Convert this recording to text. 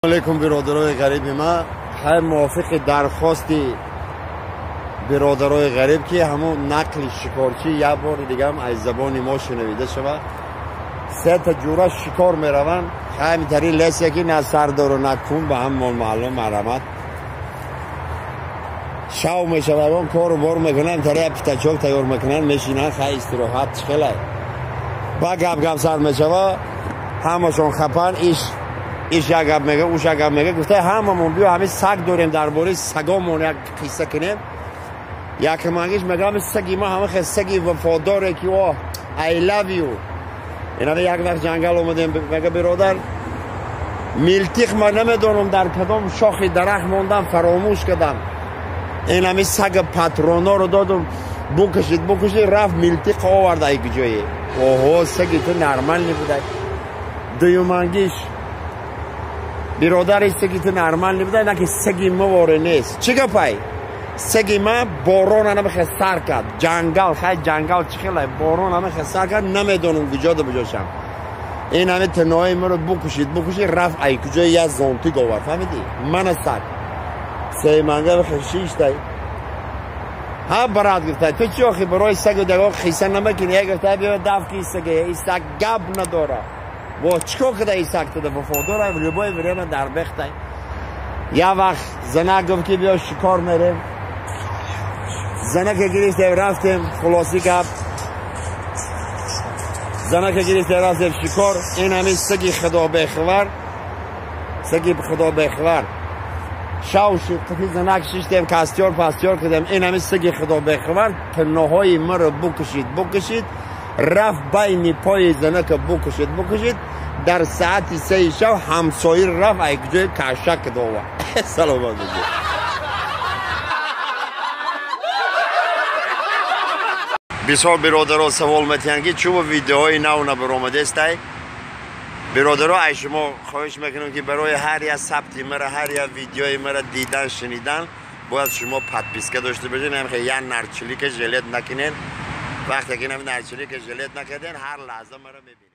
Алейкум, биродарои ғариби ма. Хай, мувофиқи дархости биродарои ғариб, ки ҳамун нақли шикорчӣ як бори дигаам аз забони мо шунавида шавад. Сета ҷура шикор мераванд. Хай, ҳамитари лесе ки на сар дору, на кун, ба ҳам маълум марҳамат. Шав мешавад, ягон кору бор мекунанд, тари як пятачок тайёр мекунанд, мешинанд. Хай, истироҳат чӣ хелай. Ба гап гап сар мешава, ҳамашон хапан, иш як гап мега, уш як гап мега. Гуфта, ҳамамон биё, ҳамин саг дорем, дар бораи сагомон як қисса кунем. Якмангиш мега, ҳами саги ма ҳама хел саги вафодоре ки о, I love you. Инада як вақт ҷангал омадем, мега, биродар, милтиқ ма намедонам дар кадом шохи дарахт мондам, фаромӯш кардам. Ин ҳами сага патроноро додум, букашид, букашид, рафт милтиқ овард ай куҷое. Оҳо, саги ту нормальный будай. Дуюмангиш, биродари, саги ту нормальный будай, на ки саги моворе нест. Чӣ гапай? Саги ма борона намехе сар кард. Ҷангал, хай, ҷангал чӣ хелай, борон намехе сар кард, намедонам куҷода буҷошам. Ин ҳами тинои маро букушид, букушид, рафт ай куҷои як зонтик овард, фаҳмидӣ? Мана саг. Сеюманга шиштай. Ҳа, брат, гуфта, ту чӣ охи барои сагу дагон қисса намекунӣ? Я гуфта, биё даф ки сага, и саг гап надора. Во чикор када и саг туда вафодора, в любое время дар бехтай. Я вақт занак гуфт, ки биё шикор мерем. Занака гирифтем, рафтем, хулоси гап. Занака гирифтем, рафтем шикор. Ин ҳамин саги худо бехабар. Саги худо бехабар. Шав шид, қити занак шиштем, костёр пастёр кардем. Ин ҳамин саги худо бехабар тиноҳои маро букашид, букашид, рафт байни пои занака букашид, букашид, дар саати 3 шав ҳамсоир рафт ай куҷои кашак овард. Саломат бошед. Бисёр биродаро савол метиҳанд, ки чӯ видеоҳои нав набаромадестай. Биродаро, ай шумо хоҳиш мекунам, ки барои ҳар як сабти мара, ҳар як видеои мара дидан, шунидан бояд шумо подписка дошта бошед. Ҳамхе як нарчилика жалеть накунед. Вақте ки нарчилика жалеть накарден, ҳар лаҳза мара мебинед.